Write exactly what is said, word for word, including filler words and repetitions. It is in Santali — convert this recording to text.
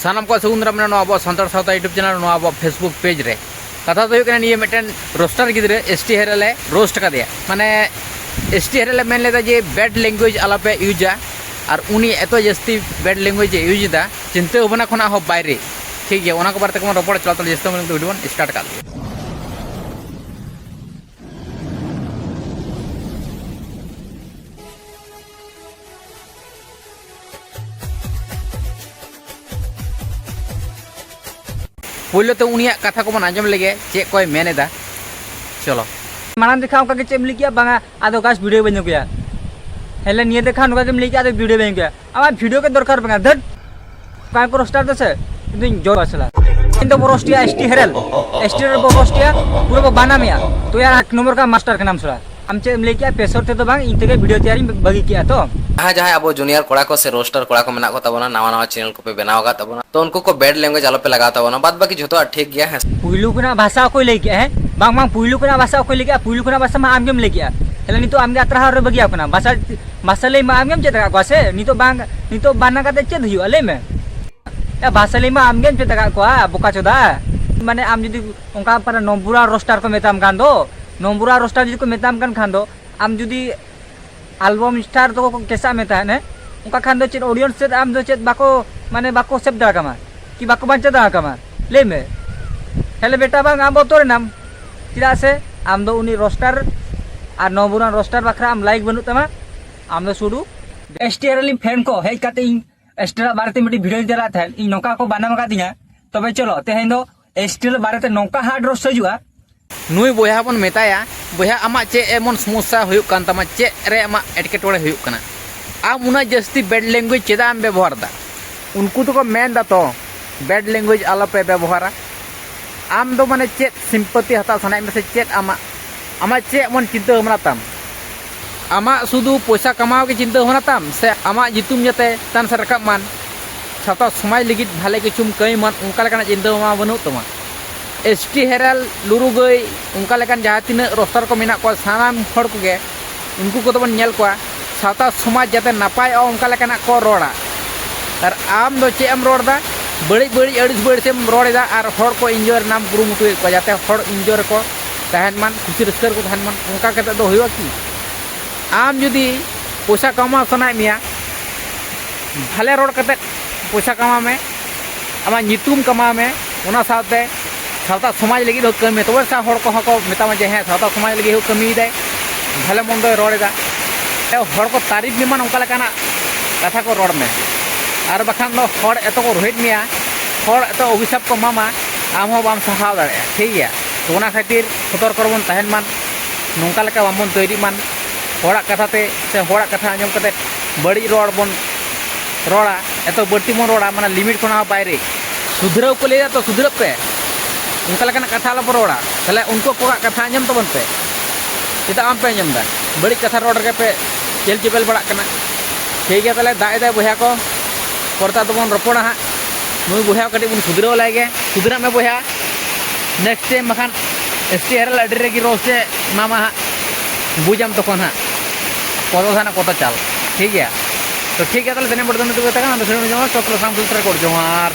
ᱥᱟᱱᱟᱢ ᱠᱚᱣᱟᱜ ᱥᱟᱹᱜᱩᱱ ᱫᱟᱨᱟᱢ ᱢᱮᱱᱟᱜᱼᱟ ᱱᱚᱣᱟ ᱟᱵᱚᱣᱟᱜ ᱥᱟᱱᱛᱟᱲ ᱥᱟᱶᱛᱟ YouTube ᱪᱮᱱᱮᱞ, ᱱᱚᱣᱟ ᱟᱵᱚᱣᱟᱜ Facebook ᱯᱮᱡᱽ ᱨᱮ᱾ ᱠᱟᱛᱷᱟ ᱫᱚ ᱦᱩᱭᱩᱜ ᱠᱟᱱᱟ, ᱱᱤᱭᱟᱹ ᱢᱤᱫᱴᱮᱱ ᱨᱳᱥᱴᱟᱨ ᱜᱤᱫᱽᱨᱟᱹ ᱮᱥ ᱴᱤ ᱦᱮᱨᱮᱞ ᱮ ᱨᱳᱥᱴ ᱠᱟᱫᱮᱭᱟ᱾ ᱢᱟᱱᱮ ᱮᱥ ᱴᱤ ᱦᱮᱨᱮᱞ ᱮ ᱢᱮᱱ ᱞᱮᱫᱟ ᱡᱮ ᱵᱮᱰ ᱞᱮᱝᱜᱩᱭᱮᱡᱽ ᱟᱞᱚᱯᱮ ᱤᱭᱩᱡᱟ, ᱟᱨ ᱩᱱᱤ ᱮᱛᱚ ᱡᱟᱹᱥᱛᱤ ᱵᱮᱰ ᱞᱮᱝᱜᱩᱭᱮᱡᱽ ᱮ ᱤᱭᱩᱡᱽ ᱮᱫᱟ, ᱪᱤᱱᱛᱟᱹ ᱵᱷᱟᱵᱽᱱᱟ ᱠᱷᱚᱱᱟᱜ ᱦᱚᱸ ᱵᱟᱭᱨᱮ᱾ ᱴᱷᱤᱠ ᱜᱮᱭᱟ, ᱚᱱᱟ ᱠᱚ ᱵᱟᱨᱮ ᱛᱮ ᱠᱚ ᱨᱚᱯᱚᱲ ᱪᱟᱞᱟᱣ ᱛᱟᱦᱚᱞᱮ ᱡᱟᱹᱥᱛᱤ ᱵᱟᱝ ᱵᱷᱤᱰᱤᱭᱳ ᱵᱚᱱ ᱥᱴᱟᱨᱴ ᱠᱟᱜ ᱞᱮᱜᱮ᱾ ᱯᱳᱭᱞᱳ ᱛᱮ ᱩᱱᱤᱭᱟᱜ ᱠᱟᱛᱷᱟ ᱠᱚᱵᱚᱱ ᱟᱸᱡᱚᱢ ᱞᱮᱜᱮ, ᱪᱮᱫ ᱠᱚᱭ ᱢᱮᱱ ᱮᱫᱟ᱾ ᱪᱚᱞᱚ᱾ ᱢᱟᱲᱟᱝ ᱡᱚᱠᱷᱟ ᱚᱱᱠᱟ ᱜᱮ ᱪᱮᱫ ᱮᱢ ᱞᱟᱹᱭ ᱠᱮᱜᱼᱟ? ᱵᱟᱝᱟ, ᱟᱫᱚ ᱜᱟᱥ ᱵᱷᱤᱰᱤᱭᱳ ᱵᱟᱹᱧ ᱟᱹᱜᱩᱭᱟ᱾ ᱦᱮᱸ, ᱱᱤᱭᱟᱹ ᱫᱮᱠᱷᱟ ᱱᱚᱝᱠᱟ ᱜᱮᱢ ᱞᱟᱹᱭ ᱠᱮᱜᱼᱟ, ᱟᱫᱚ ᱵᱷᱤᱰᱤᱭᱳ ᱵᱟᱹᱧ ᱟᱹᱜᱩᱭᱟ᱾ ᱟᱢᱟᱜ ᱵᱷᱤᱰᱤᱭᱳ ᱜᱮ ᱫᱚᱨᱠᱟᱨ ᱵᱟᱝᱟ, ᱫᱷᱟᱹᱴ᱾ ᱚᱠᱟ ᱠᱚ ᱨᱳᱥᱴᱟᱨ ᱫᱚ ᱥᱮ, ᱤᱧ ᱫᱚᱧ ᱡᱚ ᱟᱥᱞᱟ᱾ ᱤᱧ ᱫᱚ ᱵᱚ ᱨᱳᱥᱴᱤᱭᱟ, ᱮᱥ ᱴᱤ ᱦᱮᱨᱮᱞ᱾ ᱮᱥ ᱴᱤ ᱦᱮᱨᱮᱞ ᱵᱚ ᱨᱳᱥᱴᱤᱭᱟ, ᱯᱩᱨᱟᱹ ᱵᱚ ᱵᱟᱱᱟᱢᱮᱭᱟ᱾ ᱛᱚ ᱭᱟᱨ, ᱮᱠ ᱱᱚᱢᱵᱚᱨ ᱠᱟ ᱢᱟᱥᱴᱟᱨ ᱠᱟᱱᱟᱢ ᱥᱟᱞᱟ᱾ ᱟᱢ ᱪᱮᱫ ᱮᱢ ᱞᱟᱹᱭ ᱠᱮᱜᱼᱟ? ᱯᱮᱥᱚᱨ ᱛᱮᱫᱚ ᱵᱟᱝ, ᱤᱧ ᱛᱮᱜᱮ ᱵᱷᱤᱰᱤᱭᱳ ᱛᱮᱭᱟᱨᱤᱧ ᱵᱟᱹᱜᱤ ᱠᱮᱜᱼᱟ ᱛᱚ᱾ ᱡᱟᱦᱟᱸ ᱡᱟᱦᱟᱸᱭ ᱟᱵᱚ ᱡᱩᱱᱤᱭᱟᱨ ᱠᱚᱲᱟ ᱠᱚ ᱥᱮ ᱨᱳᱥᱴᱟᱨ ᱠᱚᱲᱟ ᱠᱚ ᱢᱮᱱᱟᱜ ᱠᱚ ᱛᱟᱵᱚᱱᱟ, ᱱᱟᱣᱟ ᱱᱟᱣᱟ ᱪᱮᱱᱮᱞ ᱠᱚᱯᱮ ᱵᱮᱱᱟᱣ ᱟᱠᱟᱫ ᱛᱟᱵᱚᱱᱟ, ᱛᱚ ᱩᱱᱠᱩ ᱠᱚ ᱵᱮᱰ ᱞᱮᱝᱜᱩᱭᱮᱡᱽ ᱟᱞᱚᱯᱮ ᱞᱟᱜᱟᱣ ᱛᱟᱵᱚᱱᱟ, ᱵᱟᱫ ᱵᱟᱹᱠᱤ ᱡᱷᱚᱛᱚᱣᱟᱜ ᱴᱷᱤᱠ ᱜᱮᱭᱟ, ᱦᱮᱸ ᱥᱮ? ᱯᱩᱭᱞᱩ ᱠᱷᱚᱱᱟᱜ ᱵᱷᱟᱥᱟ ᱚᱠᱚᱭ ᱞᱟᱹᱭ ᱠᱮᱜᱼᱟ, ᱦᱮᱸ? ᱵᱟᱝ, ᱵᱟᱝ, ᱯᱩᱭᱞᱩ ᱠᱷᱚᱱᱟᱜ ᱵᱷᱟᱥᱟ ᱚᱠᱚᱭ ᱞᱟᱹᱭ ᱠᱮᱜᱼᱟ? ᱯᱩᱭᱞᱩ ᱠᱷᱚᱱᱟᱜ ᱵᱷᱟᱥᱟ ᱢᱟ ᱟᱢ ᱜᱮᱢ ᱞᱟᱹᱭ ᱠᱮᱜᱼᱟ᱾ ᱛᱟᱦᱞᱮ ᱱᱤᱛᱚᱜ ᱟᱢ ᱜᱮ ᱟᱛᱨᱟ ᱦᱚᱨ ᱨᱮ ᱵᱟᱹᱜᱤᱭᱟᱢ ᱠᱟᱱᱟ᱾ ᱵᱷᱟᱥᱟ, ᱵᱷᱟᱥᱟ ᱞᱟᱹᱭ ᱢᱟ ᱟᱢ ᱜᱮᱢ ᱪᱮᱫ ᱟᱠᱟᱫ ᱠᱚᱣᱟ ᱥᱮ? ᱱᱤᱛᱚᱜ ᱵᱟᱝ, ᱱᱤᱛᱚᱜ ᱵᱟᱝ ᱠᱟᱛᱮ ᱪᱮᱫ ᱦᱩᱭᱩᱜᱼᱟ, ᱞᱟᱹᱭ ᱢᱮ? ᱮ, ᱵᱷᱟᱥᱟ ᱞᱟᱹᱭ ᱢᱟ ᱟᱢ ᱜᱮᱢ ᱪᱮᱫ ᱟᱠᱟᱫ ᱠᱚᱣᱟ, ᱵᱚᱠᱟ ᱪᱳᱫᱟ᱾ ᱢᱟᱱᱮ ᱟᱢ ᱡᱩᱫᱤ ᱚᱱᱠᱟ ᱯᱟᱨᱟ ᱱᱚᱢᱵᱩᱨᱟ ᱨᱳᱥᱴᱟᱨ ᱠᱚ ᱢᱮᱛᱟᱢ ᱠᱟᱱ ᱫᱚ, ᱱᱚᱢᱵᱩᱨᱟ ᱨᱳᱥᱴᱟᱨ ᱡᱩᱫᱤ ᱠᱚ ᱢᱮᱛᱟᱢ ᱠᱟᱱ ᱠᱷᱟᱱ ᱫᱚ, ᱟᱢ ᱡᱩᱫᱤ ᱟᱞᱵᱟᱢ ᱥᱴᱟᱨ ᱫᱚᱠᱚ ᱠᱮᱥᱟᱜ ᱢᱮ ᱛᱟᱦᱮᱸᱫ, ᱦᱮᱸ? ᱚᱱᱠᱟ ᱠᱷᱟᱱ ᱫᱚ ᱪᱮᱫ ᱚᱰᱤᱭᱮᱱᱥ ᱥᱮᱫ ᱟᱢ ᱫᱚ ᱪᱮᱫ ᱵᱟᱠᱚ, ᱢᱟᱱᱮ ᱵᱟᱠᱚ ᱥᱮᱵᱽ ᱫᱟᱲᱮ ᱠᱟᱢᱟ ᱠᱤ ᱵᱟᱠᱚ ᱵᱟᱧᱪᱟᱣ ᱫᱟᱲᱮ ᱠᱟᱢᱟ? ᱞᱟᱹᱭ ᱢᱮ᱾ ᱦᱮᱸ ᱞᱮ ᱵᱮᱴᱟ, ᱵᱟᱝ, ᱟᱢ ᱵᱚᱛᱚᱨ ᱮᱱᱟᱢ᱾ ᱪᱮᱫᱟᱜ ᱥᱮ ᱟᱢ ᱫᱚ ᱩᱱᱤ ᱨᱳᱥᱴᱟᱨ ᱟᱨ ᱱᱚᱵᱩᱨᱟᱱ ᱨᱳᱥᱴᱟᱨ ᱵᱟᱠᱷᱨᱟ ᱟᱢ ᱞᱟᱭᱤᱠ ᱵᱟᱹᱱᱩᱜ ᱛᱟᱢᱟ, ᱟᱢ ᱫᱚ ᱥᱩᱫᱷᱩ ᱮᱥ ᱴᱤ ᱟᱨ ᱮᱞ ᱯᱷᱮᱱ ᱠᱚ ᱦᱮᱡ ᱠᱟᱛᱮ ᱤᱧ ᱮᱥ ᱴᱤ ᱟᱨ ᱵᱟᱨᱮᱛᱮ ᱢᱤᱫᱴᱤᱡ ᱵᱷᱤᱰᱤᱭᱳᱧ ᱪᱟᱞᱟᱜ ᱛᱟᱦᱮᱸᱫ, ᱤᱧ ᱱᱚᱝᱠᱟ ᱠᱚ ᱵᱟᱱᱟᱢ ᱟᱠᱟᱫᱤᱧᱟ᱾ ᱛᱚᱵᱮ ᱪᱚᱞᱚ, ᱛᱮᱦᱮᱧ ᱫᱚ ᱮᱥ ᱴᱤ ᱟᱨ ᱮᱞ ᱵᱟᱨᱮᱛᱮ ᱱᱚᱝᱠᱟ ᱦᱟᱨᱰ ᱨᱳᱥᱴ ᱦᱤᱡᱩᱜᱼᱟ, ᱱᱩᱭ ᱵᱚᱭᱦᱟ ᱵᱚᱱ ᱢᱮᱛᱟᱭᱟ, "ᱵᱚᱭᱦᱟ, ᱟᱢᱟᱜ ᱪᱮᱫ ᱮᱢᱚᱱ ᱥᱚᱢᱚᱥᱥᱟ ᱦᱩᱭᱩᱜ ᱠᱟᱱ ᱛᱟᱢᱟ? ᱪᱮᱫ ᱨᱮ ᱟᱢᱟᱜ ᱮᱴᱠᱮᱴᱚᱬᱮ ᱦᱩᱭᱩᱜ ᱠᱟᱱᱟ? ᱟᱢ ᱩᱱᱟᱹᱜ ᱡᱟᱹᱥᱛᱤ ᱵᱮᱰ ᱞᱮᱝᱜᱩᱭᱮᱡᱽ ᱪᱮᱫᱟᱜ ᱮᱢ ᱵᱮᱵᱚᱦᱟᱨ ᱮᱫᱟ?" ᱩᱱᱠᱩ ᱫᱚᱠᱚ ᱢᱮᱱ ᱮᱫᱟ ᱛᱚ, "ᱵᱮᱰ ᱞᱮᱝᱜᱩᱭᱮᱡᱽ ᱟᱞᱚᱯᱮ ᱵᱮᱵᱚᱦᱟᱨᱟ᱾" ᱟᱢ ᱫᱚ ᱢᱟᱱᱮ ᱪᱮᱫ ᱥᱤᱢᱯᱟᱹᱛᱤ ᱦᱟᱛᱟᱣ ᱥᱟᱱᱟᱭᱮᱫ ᱢᱮᱭᱟ ᱥᱮ ᱪᱮᱫ ᱟᱢᱟᱜ, ᱟᱢᱟᱜ ᱪᱮᱫ ᱮᱢᱚᱱ ᱪᱤᱱᱛᱟᱹ ᱵᱷᱟᱵᱽᱱᱟ ᱛᱟᱢ? ᱟᱢᱟᱜ ᱥᱩᱫᱷᱩ ᱯᱚᱭᱥᱟ ᱠᱟᱢᱟᱣ ᱜᱮ ᱪᱤᱱᱛᱟᱹ ᱵᱷᱟᱵᱽᱱᱟ ᱛᱟᱢ, ᱥᱮ ᱟᱢᱟᱜ ᱧᱩᱛᱩᱢ ᱡᱟᱛᱮ ᱪᱮᱛᱟᱱ ᱥᱮᱫ ᱨᱟᱠᱟᱵ ᱢᱟᱱ, ᱥᱟᱶᱛᱟ ᱥᱚᱢᱟᱡᱽ ᱞᱟᱹᱜᱤᱫ ᱵᱷᱟᱞᱮ ᱠᱤᱪᱷᱩᱢ ᱠᱟᱹᱢᱤ ᱢᱟᱱ, ᱚᱱᱠᱟ ᱞᱮᱠᱟᱱᱟᱜ ᱪᱤᱱᱛᱟᱹ ᱵᱷᱟᱵᱽᱱᱟ ᱵᱟᱹᱱᱩᱜ ᱛᱟᱢᱟ? ᱮᱥ ᱴᱤ ᱦᱮᱨᱮᱞ, ᱞᱩᱨᱩ ᱜᱟᱹᱭ, ᱚᱱᱠᱟ ᱞᱮᱠᱟᱱ ᱡᱟᱦᱟᱸ ᱛᱤᱱᱟᱹᱜ ᱨᱳᱥᱴᱟᱨ ᱠᱚ ᱢᱮᱱᱟᱜ ᱠᱚᱣᱟ, ᱥᱟᱱᱟᱢ ᱦᱚᱲ ᱠᱚᱜᱮ ᱩᱱᱠᱩ ᱠᱚᱫᱚ ᱵᱚᱱ ᱧᱮᱞ ᱠᱚᱣᱟ ᱥᱟᱶᱛᱟ ᱥᱚᱢᱟᱡᱽ ᱡᱟᱛᱮ ᱱᱟᱯᱟᱭᱚᱜᱼᱟ, ᱚᱱᱠᱟ ᱞᱮᱠᱟᱱᱟᱜ ᱠᱚ ᱨᱚᱲᱟ᱾ ᱟᱨ ᱟᱢ ᱫᱚ ᱪᱮᱫ ᱮᱢ ᱨᱚᱲ ᱮᱫᱟ? ᱵᱟᱹᱲᱤᱡ ᱵᱟᱹᱲᱤᱡ ᱟᱹᱲᱤᱥ ᱵᱟᱹᱲᱤᱥ ᱮᱢ ᱨᱚᱲ ᱮᱫᱟ ᱟᱨ ᱦᱚᱲ ᱠᱚ ᱤᱱᱡᱚᱭ ᱨᱮᱱᱟᱜ ᱮᱢ ᱠᱩᱨᱩᱢᱩᱴᱩᱭᱮᱫ ᱠᱚᱣᱟ, ᱡᱟᱛᱮ ᱦᱚᱲ ᱤᱱᱡᱚᱭ ᱨᱮᱠᱚ ᱛᱟᱦᱮᱱ ᱢᱟᱱ, ᱠᱩᱥᱤ ᱨᱟᱹᱥᱠᱟᱹ ᱨᱮᱠᱚ ᱛᱟᱦᱮᱱ ᱢᱟᱱ᱾ ᱚᱱᱠᱟ ᱠᱟᱛᱮ ᱫᱚ ᱦᱩᱭᱩᱜᱼᱟ ᱠᱤ? ᱟᱢ ᱡᱩᱫᱤ ᱯᱚᱭᱥᱟ ᱠᱟᱢᱟᱣ ᱥᱟᱱᱟᱭᱮᱫ ᱢᱮᱭᱟ, ᱵᱷᱟᱞᱮ ᱨᱚᱲ ᱠᱟᱛᱮ ᱯᱚᱭᱥᱟ ᱠᱟᱢᱟᱣ ᱢᱮ, ᱟᱢᱟᱜ ᱧᱩᱛᱩᱢ ᱠᱟᱢᱟᱣ ᱢᱮ, ᱚᱱᱟ ᱥᱟᱶᱛᱮ ᱥᱟᱶᱛᱟ ᱥᱚᱢᱟᱡᱽ ᱞᱟᱹᱜᱤᱫ ᱦᱚᱸ ᱠᱟᱹᱢᱤ ᱢᱮ, ᱛᱚᱵᱮ ᱥᱮ ᱦᱚᱲ ᱠᱚᱦᱚᱸ ᱠᱚ ᱢᱮᱛᱟᱢᱟ ᱡᱮ ᱦᱮᱸ, ᱥᱟᱶᱛᱟ ᱥᱚᱢᱟᱡᱽ ᱞᱟᱹᱜᱤᱫ ᱦᱚᱸ ᱠᱟᱹᱢᱤᱭᱮᱫᱟᱭ, ᱵᱷᱟᱞᱮ ᱢᱚᱱᱫᱚᱭ ᱨᱚᱲ ᱮᱫᱟ᱾ ᱮ, ᱦᱚᱲ ᱠᱚ ᱛᱟᱹᱨᱤᱯ ᱢᱮᱢᱟ, ᱱᱚᱝᱠᱟ ᱞᱮᱠᱟᱱᱟᱜ ᱠᱟᱛᱷᱟ ᱠᱚ ᱨᱚᱲ ᱢᱮ᱾ ᱟᱨ ᱵᱟᱠᱷᱟᱱ ᱫᱚ ᱦᱚᱲ ᱮᱛᱚ ᱠᱚ ᱨᱳᱦᱮᱫ ᱢᱮᱭᱟ, ᱦᱚᱲ ᱮᱛᱚ ᱚᱵᱷᱤᱥᱟᱯ ᱠᱚ ᱮᱢᱟᱢᱟ, ᱟᱢ ᱦᱚᱸ ᱵᱟᱢ ᱥᱟᱦᱟᱣ ᱫᱟᱲᱮᱭᱟᱜᱼᱟ, ᱴᱷᱤᱠ ᱜᱮᱭᱟ? ᱛᱚ, ᱚᱱᱟ ᱠᱷᱟᱹᱛᱤᱨ ᱥᱚᱛᱚᱨᱠᱚ ᱨᱮᱵᱚᱱ ᱛᱟᱦᱮᱱ ᱢᱟᱱ, ᱱᱚᱝᱠᱟ ᱞᱮᱠᱟ ᱵᱟᱝᱵᱚᱱ ᱛᱚᱭᱨᱤᱜ ᱢᱟᱱ, ᱦᱚᱲᱟᱜ ᱠᱟᱛᱷᱟ ᱛᱮ ᱥᱮ ᱦᱚᱲᱟᱜ ᱠᱟᱛᱷᱟ ᱟᱸᱡᱚᱢ ᱠᱟᱛᱮ ᱵᱟᱹᱲᱤᱡ ᱨᱚᱲ ᱵᱚᱱ ᱨᱚᱲᱟ, ᱮᱛᱚ ᱵᱟᱹᱲᱛᱤ ᱵᱚᱱ ᱨᱚᱲᱟ, ᱢᱟᱱᱮ ᱞᱤᱢᱤᱴ ᱠᱷᱚᱱᱟᱜ ᱦᱚᱸ ᱵᱟᱭᱨᱮ᱾ ᱥᱩᱫᱷᱨᱟᱹᱣ ᱠᱚ ᱞᱟᱹᱭᱟ ᱛᱚ, ᱥᱩᱫᱷᱨᱟᱹᱜ ᱯᱮ, ᱚᱱᱠᱟ ᱞᱮᱠᱟᱱᱟᱜ ᱠᱟᱛᱷᱟ ᱟᱞᱚᱯᱮ ᱨᱚᱲᱟ᱾ ᱛᱟᱦᱞᱮ ᱩᱱᱠᱩ ᱠᱚᱣᱟᱜ ᱠᱟᱛᱷᱟ ᱟᱸᱡᱚᱢ ᱛᱟᱵᱚᱱ ᱯᱮ, ᱪᱮᱫᱟᱜ ᱵᱟᱝ ᱯᱮ ᱟᱸᱡᱚᱢ ᱮᱫᱟ? ᱵᱟᱹᱲᱤᱡ ᱠᱟᱛᱷᱟ ᱨᱚᱲ ᱨᱮᱜᱮ ᱯᱮ ᱪᱮᱦᱮᱞ ᱪᱮᱯᱮᱞ ᱵᱟᱲᱟᱜ ᱠᱟᱱᱟ᱾ ᱴᱷᱤᱠ ᱜᱮᱭᱟ, ᱛᱟᱦᱞᱮ ᱫᱟᱜ ᱮᱫᱟᱭ ᱵᱚᱭᱦᱟ ᱠᱚ, ᱯᱚᱨᱮᱛᱮ ᱟᱫᱚ ᱵᱚᱱ ᱨᱚᱯᱚᱲᱟ ᱦᱟᱸᱜ᱾ ᱱᱩᱭ ᱵᱚᱭᱦᱟ ᱠᱟᱹᱴᱤᱡ ᱵᱚᱱ ᱥᱩᱫᱷᱨᱟᱹᱣ ᱞᱟᱭ ᱜᱮ, ᱥᱩᱫᱷᱨᱟᱹᱜ ᱢᱮ ᱵᱚᱭᱦᱟ᱾ ᱱᱮᱠᱥᱴ ᱴᱟᱭᱤᱢ ᱵᱟᱠᱷᱟᱱ ᱮᱥ ᱴᱤ ᱟᱨ ᱮᱞ ᱟᱹᱰᱤ ᱨᱮᱜᱮ ᱨᱳᱥᱴ ᱮ ᱮᱢᱟᱢᱟ ᱦᱟᱸᱜ, ᱵᱩᱡᱟᱢ ᱛᱚᱠᱷᱚᱱ ᱦᱟᱸᱜ᱾ ᱠᱚᱛᱚ ᱛᱟᱦᱮᱱᱟ ᱠᱚᱛᱚ ᱪᱟᱞ, ᱴᱷᱤᱠ ᱜᱮᱭᱟ? ᱛᱚ ᱴᱷᱤᱠ ᱜᱮᱭᱟ, ᱛᱟᱦᱞᱮ ᱛᱮᱱᱮ ᱵᱚᱲ ᱫᱚ ᱱᱤᱛᱚᱜ ᱫᱚ ᱛᱟᱦᱮᱸ ᱠᱟᱱᱟ, ᱟᱫᱚ ᱥᱮᱱ ᱡᱚᱢᱟ, ᱪᱚᱠᱞᱮᱴ ᱥᱟᱢ ᱥᱩᱛᱨᱮ ᱠᱚᱲ ᱡᱚᱦᱟᱨ᱾